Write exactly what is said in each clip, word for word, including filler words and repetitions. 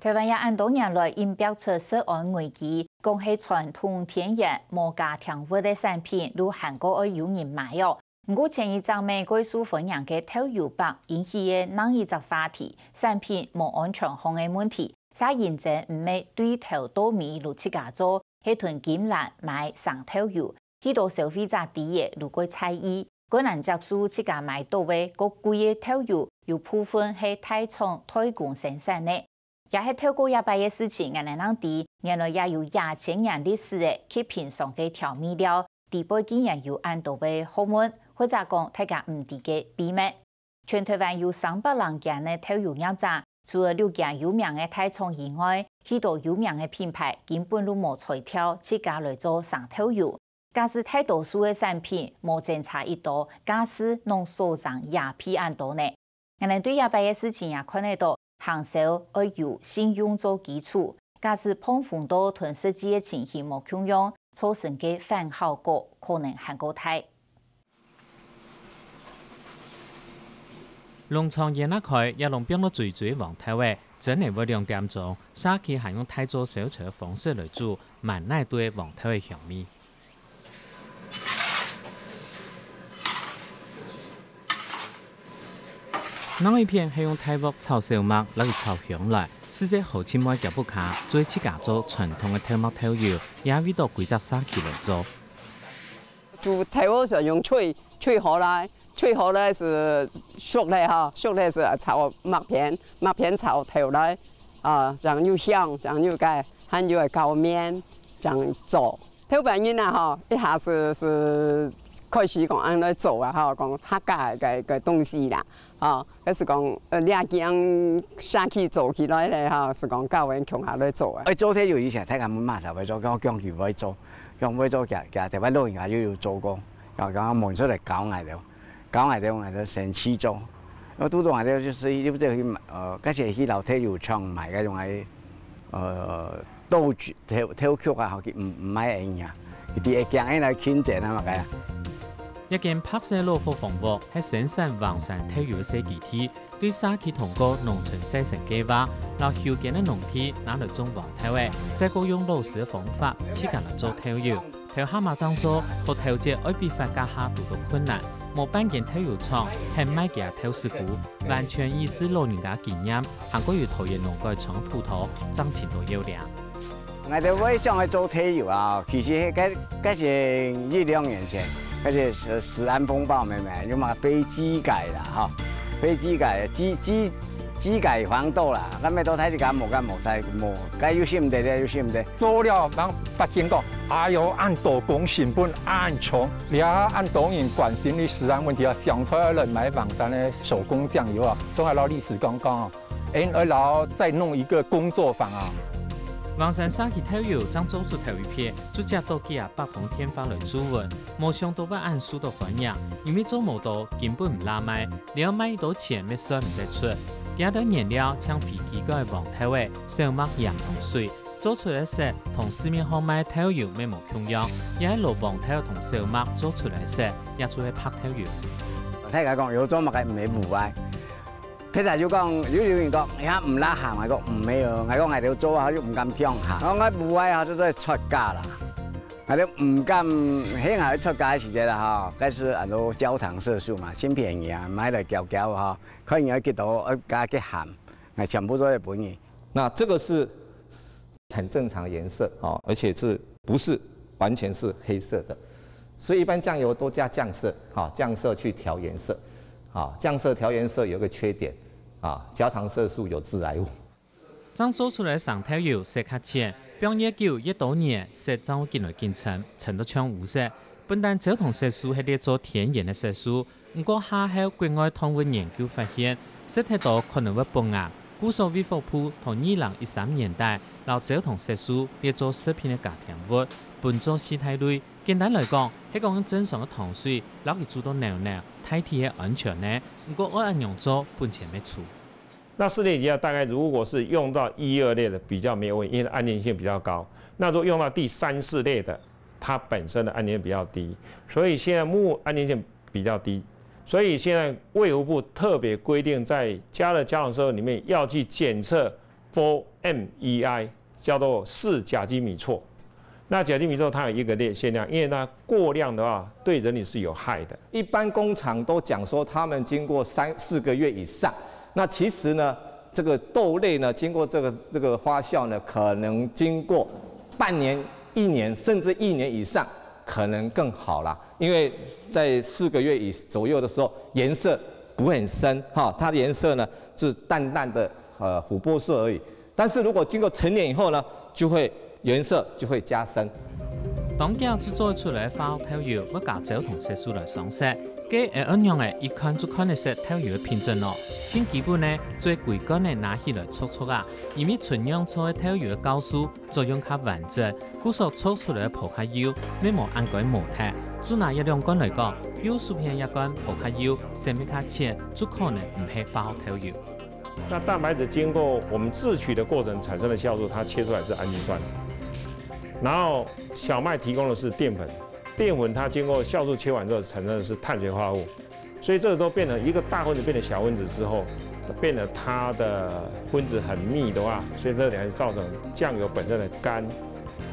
臺灣也恁多年來，因逼出食安危機，講係傳統田園無家庭屋个產品，都還過愛有人買哦。毋過前一陣仔，蓋受歡迎个豆油粄，引起个另一隻話題，產品無安全性个問題，嗄認真毋係對頭到尾摎自家做，係同金蘭買生豆油。 許多消費者知仔都蓋在意，蓋難接受自家買著个較貴个豆油，有部分係大廠代工生產个。也係透過這擺个事情，𠊎等正知，原來也有幾千年歷史个極平常个調味料，底背竟然有恁多个學問，或者講大家毋知个秘密。 全臺灣有三百零間个豆油業者，除了六間有名个大廠以外，許多有名个品牌根本都無才調自家來做生豆油。假使大多數个產品無爭差一刀，價數仰會成這樣恁多呢？𠊎等對這擺个事情也看得著，行銷愛有信用做基礎，假使膨風到同實際个情形無共樣，造成个反效果可能還較大。 農場園仔開，這籠放到嘴嘴黃豆仔，蒸仔會兩點鐘，社區還用大灶燒柴个方式來煮，滿哪都係黃豆个香味。另一片係用大鑊炒小麥，摎佢炒香來，試著好親妹腳步下，做自家做傳統个豆麥豆油，也為著歸隻社區來做。 煮豆仔時用炊，炊好來，炊好來係熟了吼，熟了係炒麥片，麥片炒豆來，啊，正有香，正有个，還有个搞麵，正做。頭擺人啊吼，一下係，係開始講恁樣做啊吼，講客家个，个東西啦。 吼，該係講，呃，這間社區做起來咧，吼，係講教會共下來做啊。愛做豆油以前，大家問麼儕會做，講講佢會做，講會做，佢，佢，台灣老人家又有做過，講，講問出來教𠊎兜，教𠊎兜，𠊎兜先去做。𠊎拄著𠊎兜就係有這去買，呃，該時去老豆油廠買該種个，呃， 豆局，豆，豆局啊，吼，佢毋，毋賣恁樣，佢直接驚人來競爭啊嘛，該啊。一間白色老伙房屋係生產橫山豆油个細基地，對社區通過農村再生計畫，摎後間个農地拿來種黃豆仔，再過用老式个方法自家來做豆油。頭下嘛正做，好頭節愛比發價下堵著困難，無半間豆油廠，肯賣佢兜豆豉脯，完全依恃老人家經驗， 還過有桃園農改場个葡萄，正尋著要領。𠊎兜會想愛做豆油啊，其實係該，該係一兩年前，該係食，食安風暴，妹妹，有麼个飛機改啦，吼，飛機改，機，機，機改黃豆啦，該乜都大自家無，該無使，無，該又食毋得咧，又食毋得。做了，人發現講，哎喲，恁多公成本恁重，這恁多人關心你食安問題啊，想出來買橫山个手工醬油啊，總愛摎歷史講講。 𠊎愛摎再弄一個工作坊啊。橫山社區豆油正做出頭一批，就接著幾下百通電話來注文，無想著會恁受著歡迎，因為做無著，根本毋罅賣，連賣幾多錢乜算毋得出。佢兜原料像飛機改黃豆仔，小麥鹽同水，做出來色同市面項賣豆油乜無共樣，也係摎黃豆同小麥做出來色，也就係白豆油。大家講有做麼个毋係無啊？ 別儕就講，有，有人講，哎呀，毋罅鹹，𠊎講，毋係哦，𠊎講，𠊎兜做啊，就毋敢放鹹。𠊎講，𠊎無愛啊，就做出價啦。𠊎兜毋敢，係𠊎出價个時節啦，吼，該係恁多焦糖色素嘛，盡便宜啊，買來攪攪吼，看你愛幾多，愛加幾鹹，𠊎全部做得分你。那這個是很正常的顏色哦，而且是不是完全是黑色的？所以一般醬油都加醬色，哈，醬色去調顏色，啊，醬色調顏色有一個缺點，啊，焦糖色素有致癌物。正做出來个生豆油色較淺，放越久越多年，色正會緊來緊深，深到像烏色。本旦焦糖色素係列做天然个色素， 毋過下後國外動物研究發現，食忒多可能會發癌，故所衛福部在二零一三年底摎焦糖色素列做食品个加添物，分做四大類。簡單來講，係講用正常个糖水摎佢煮到醹醹，大體係安全个，毋過愛恁樣做，本錢乜粗。 那四類以下，大概如果是用到一二類的，比較沒有問題，因為安全性比較高。那如果用到第三四類的，它本身的安全性比較低，所以現在目，安全性比較低。所以現在衛福部特別規定，在加熱焦糖色素裡面要去檢測 Four M E I，叫做四甲基米唑。那甲基米唑它有一个限量，因为它过量的话，对人体是有害的。一般工厂都讲说，他们经过三四个月以上，那其实呢，这个豆类呢，经过这个这个发酵呢，可能经过半年、一年，甚至一年以上，可能更好啦。因为在四个月以左右的时候，颜色不会很深哈，它的颜色呢是淡淡的呃琥珀色而已。但是如果经过陈年以后呢，就会颜色就会加深。當遽製造出來个化學豆油會加焦糖色素來上色，該會仰仔一看就看得出豆油个品質呢？盡基本呢，做規罐仔拿起來啜啜啊，因為純釀造个豆油个酵素作用較完整，故所啜出來个葡萄油乜無恁該無忒。就拿這兩罐來講，右手片這罐葡萄油色乜較淺，就可能毋係化學豆油。那蛋白质经过我们制取的过程产生的酵素，它切出来是氨基酸，然后小麦提供的是淀粉，淀粉它经过酵素切完之后产生的是碳水化合物，所以这个都变成一个大分子变成小分子之后，变得它的分子很密的话，所以这两个造成酱油本身的甘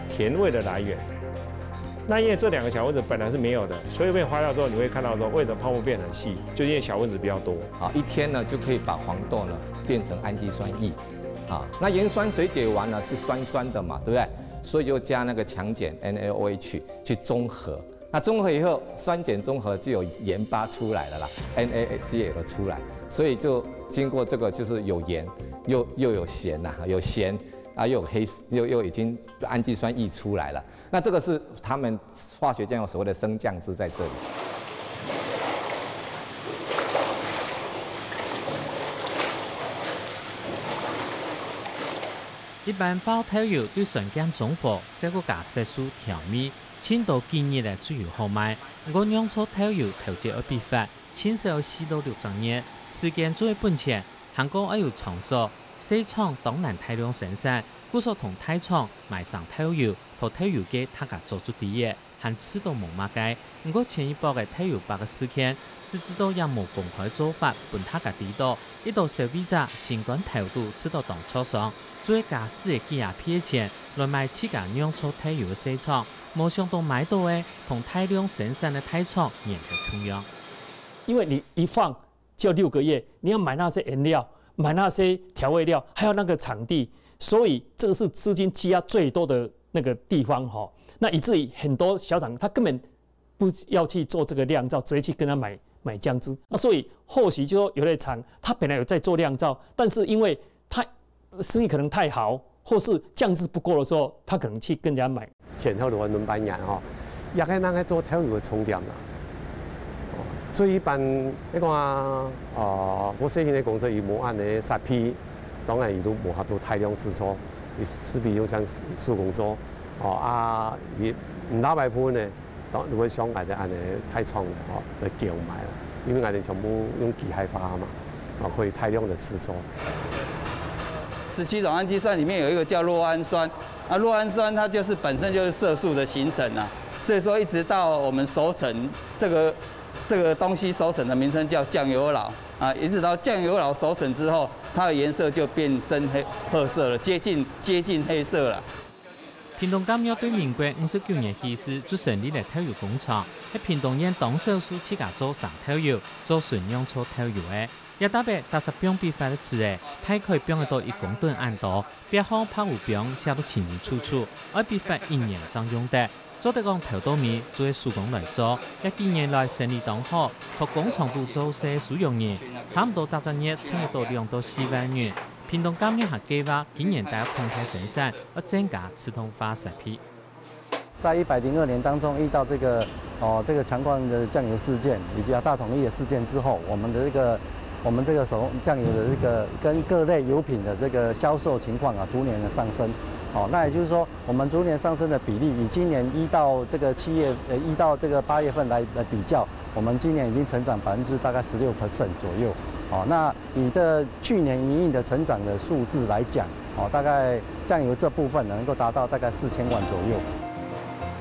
甜味的来源。那因为这两个小分子本来是没有的，所以被发酵之后，你会看到说为什么泡沫变很细，就是因为小分子比较多。啊，一天呢就可以把黄豆呢变成氨基酸液。啊，那盐酸水解完呢是酸酸的嘛，对不对？所以就加那个强碱 NaOH 去中和。那中和以后，酸碱中和就有盐巴出来了啦，NaCl 出来，所以就经过这个就是有盐，又又有咸呐、有咸啊，又有黑，又又已经氨基酸液出来了。那这个是他们化学酱油所谓的升降汁在这里。一般化學豆油對酸鹼中和，再過加色素調味，盡多幾日仔就有好賣。毋過釀造豆油頭節愛必發，盡少愛四到六隻月，時間做得本錢，還過愛有場所，細廠當難大量生產，故所同大廠買生豆油，同豆油界大家做做知仔。 還試著無麼个。毋過前一駁个豆油伯个事件，實際上也無公開做法分大家知著，一兜消費者心肝頭肚試著當著傷，就會加使个幾下倍个錢來買自家釀造豆油个細廠，無想著買著个同大量生產个大廠原係共樣。因為你一放 就六個月，你要買那些原料，買那些調味料，還有那個場地，所以這個是資金積壓最多的那個地方哈。那以至於很多小廠他根本不要去做這個釀造，直接去跟他買買醬汁。那所以後續就說有的廠他本來有在做釀造，但是因為他生意可能太好，或是醬汁不夠的時候，他可能去跟人家买。前後都愛輪半年吼，也係那个做豆油个重點啦。所以一般你講啊，呃，我細型个工廠佢無恁个設備，當然佢都無法度大量製造，佢勢必用像手工做，哦啊，佢毋大部分呢，當如果像𠊎兜恁个大廠个吼，來購買啦，因為𠊎兜全部用機械化嘛，哦，可以大量个製造。十七种氨基酸里面有一个叫酪氨酸，啊，酪氨酸它就是本身就是色素的形成啊，所以说一直到我们熟成这个这个东西熟成的名称叫酱油老啊，一直到酱油老熟成之后，它的颜色就变深黑褐色了，接近接近黑色了。屏東監獄對民國五十九年起始就成立了豆油工廠，係屏東縣當少數自家做生豆油、做純釀造豆油个。 這搭仔逐隻磅比法个紙仔，大概磅得到一公噸恁多，壁項白烏標寫到清清楚楚，愛比法一年正用得。做得講頭到尾就係手工來做，這幾年來生理當好，在工廠肚做事个蘇玉仁，差毋多逐隻月賺得到兩到四萬銀。屏東監獄還計畫今年帶擴大生產，愛增加自動化設備。 在一百零二年当中遇到这个哦这个强冠的酱油事件，以及大统一的事件之后，我们的这个我们这个手工酱油的这个跟各类油品的这个销售情况啊，逐年的上升。哦，那也就是说，我们逐年上升的比例，以今年一到这个七月，呃，一到这个八月份来来比较，我们今年已经成长百分之大概十六 percent 左右。哦，那以这去年营运的成长的数字来讲，哦，大概酱油这部分能够达到大概四千万左右。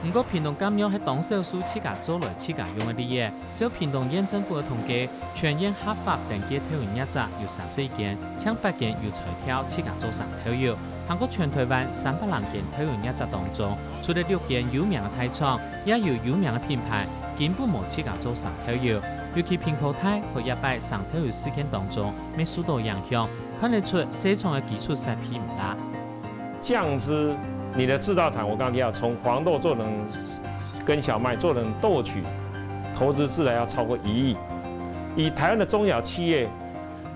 毋過，屏東柑園係當少數自家做來自家用个例仔。照屏東縣政府个統計，全縣合法登記个豆油業者有三十一間，淨八間有材料自家做生豆油。還過全台灣三百零間豆油業者當中，除了六間有名个大廠，也有有名个品牌，根本無自家做生豆油。尤其屏科大在這擺生豆油事件當中，乜受到影響，看得出細廠个基礎設備毋罅。 醬汁，你的製造廠，我剛剛提到，從黃豆做成跟小麥，做成豆麴，投資自然要超过一亿。以台湾的中小企业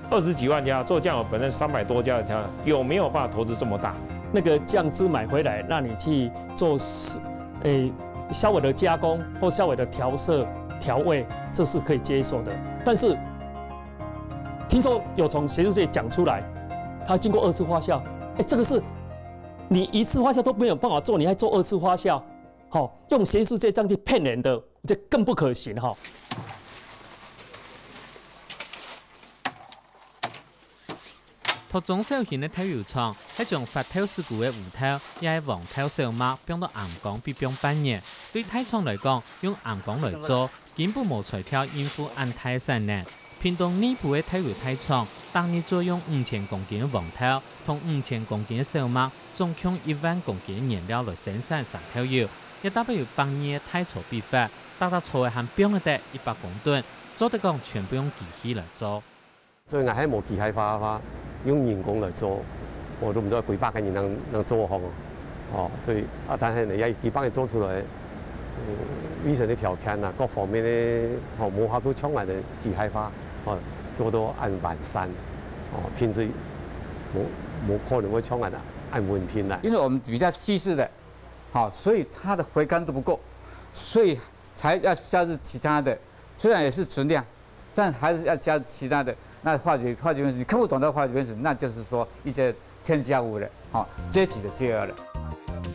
二十几万家，做酱油本身三百多家的调，有没有办法投资这么大？那个酱汁买回来，让你去做事，诶，稍微的加工或稍微的调色调味，这是可以接受的。但是听说有从学术界讲出来，它经过二次发酵，哎，这个是你一次发酵都没有办法做，你还做二次发酵，好，用学术界这样去骗人的，这更不可行哈。托中小型个豆油廠，係将發豆時股个烏豆，也係黃豆小麥，放到醃缸必放半年。對大廠來講，用醃缸來做，根本無材料應付恁大个產能。屏東內埔个豆油大廠，逐日做用五千公斤个黃豆，同五千公斤个小麥，總共一萬公斤个原料來生產生豆油。這搭配有百二个大槽比法，逐隻槽仔還放得得一百公噸，做得講全部用機器來做。 所以𠊎還無機械化个話，用人工來做，我都毋知幾百个人能能做好哦。哦，所以啊，但係呢，也幾百个做出來，衛生个條件啊，各方面个吼，無法度像𠊎等機械化哦做到恁完善，哦，品質無無可能會像𠊎等恁穩定啦。因為我們比較稀釋的，好，所以它的回甘度不夠，所以才要加入其他的，雖然也是純量。 但還是要加其他的那化學化學原子，你看不懂的化學原子，那就是說一些添加物了，好，阶級的介入了。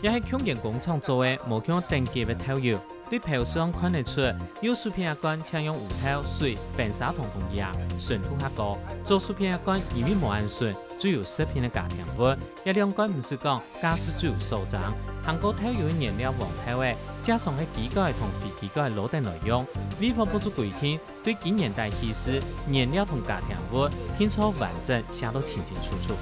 也係共間工廠做个無共等級个豆油，對標上看得出，右手片一罐淨用烏豆、水、冰砂糖同鹽，純度較高；左手片一罐因為無恁純，只有食品个加添物。這兩罐毋使講，價數就有所差。還過豆油个原料黃豆仔，加上係基改同非基改撈等來用。衛福部就規定， 對今年底起勢，原料同加添物定著完整寫到清清楚楚。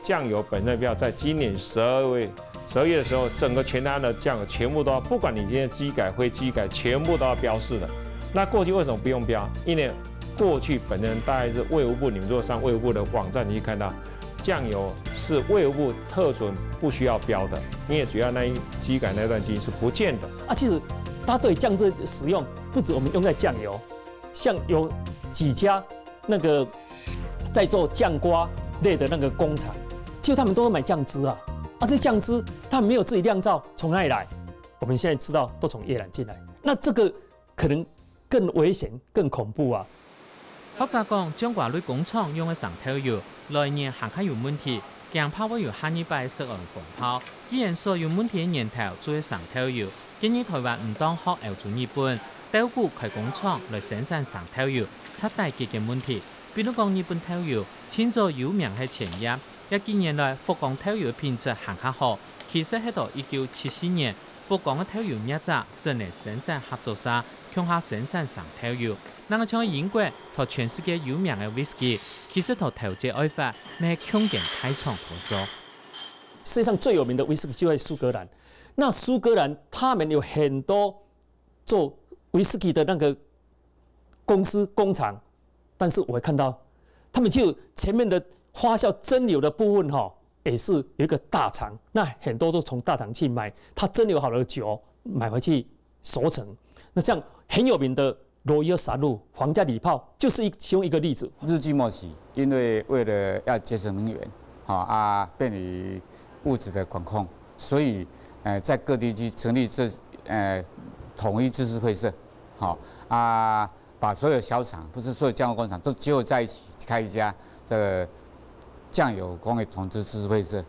醬油本身標在今年十二月十二月的時候，整個全台灣的醬油全部都要，不管你今天基改、非基改，全部都要標示的。那過去為什麼不用標？因為過去本身大概是衛福部，你們如果上衛福部的網站，你去看到醬油是衛福部特准不需要標的，因為主要那一基改那段基因是不見的。啊，其实大家对酱汁的使用，不止我们用在酱油，像有几家那个在做酱瓜类的那个工厂，其实他们都会买酱汁啊。啊，这酱汁他们没有自己酿造，从哪里来？我们现在知道都从越南进来，那这个可能更危险、更恐怖啊。學者講，醬瓜類工廠用个生豆油來源還較有問題，驚怕會有下二擺个食安風暴。既然所有問題个源頭就係生豆油，建議台灣毋當學歐洲、日本， 豆穀開工廠來生產生豆油，徹底解決問題。比如講日本豆油，盡早有名係千葉，這幾年來福岡豆油个品質還較好。其實係到一九七四年，福岡个豆油業者整合生產合作社，共下生產生豆油。另外像英國，在全世界有名个威士忌，其實在頭節愛發，乜係共間大廠來做。世界上最有名的威士忌就在苏格兰，那苏格兰他们有很多 做威士忌的那个公司工厂，但是我会看到他们就前面的发酵蒸馏的部分哈，也是有一个大厂，那很多都从大厂去买，他蒸馏好的酒买回去熟成。那这样很有名的罗伊尔沙露皇家礼炮就是一其中一个例子。日据末期，因为为了要节省能源，好啊，便于物质的管控，所以呃在各地区成立这呃统一株式会社，好啊，把所有小厂，不是所有酱油工厂都集合在一起开一家这个酱油工业统一株式会社。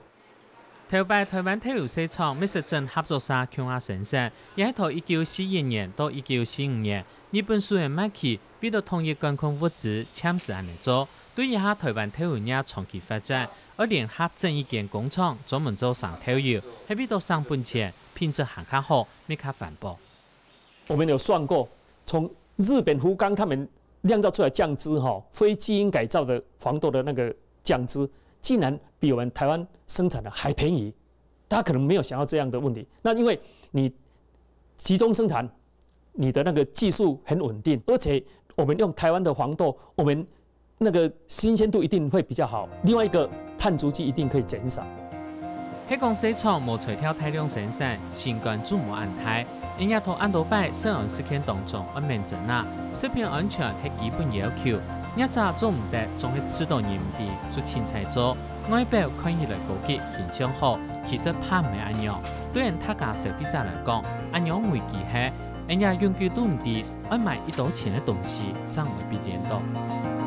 头擺台灣豆油市場乜識整合作社共下生產，也係在一九四一年到一九四五年，日本首相麥琪為了統一管控物資，暫時恁仔做。對這下臺灣豆油業長期發展，愛聯合整一間工廠，專門做生豆油，係為著省本錢，品質還較好，乜較環保。我們有算過，從日本福岡他們釀造出來醬汁哈，非基因改造的黃豆的那個醬汁，竟然比我們臺灣生產的還便宜。大家可能沒有想到這樣的問題。那因為你集中生產，你的那個技術很穩定，而且我們用臺灣的黃豆，我們那個新鮮度一定會比較好。另外一個碳足跡一定可以減少。係講市場無材料大量生產，心肝就無恁大。𠊎也同恁多擺食安實踐當中愛免爭啊，食品安全係基本要求。業者做毋得，總係試著人毋知，就凊彩做。外表看起來高級、形象好，其實並毋係恁樣。對𠊎大家消費者來講，恁樣危機係，𠊎也永久都毋知愛買幾多錢个東西，正毋會被顛倒。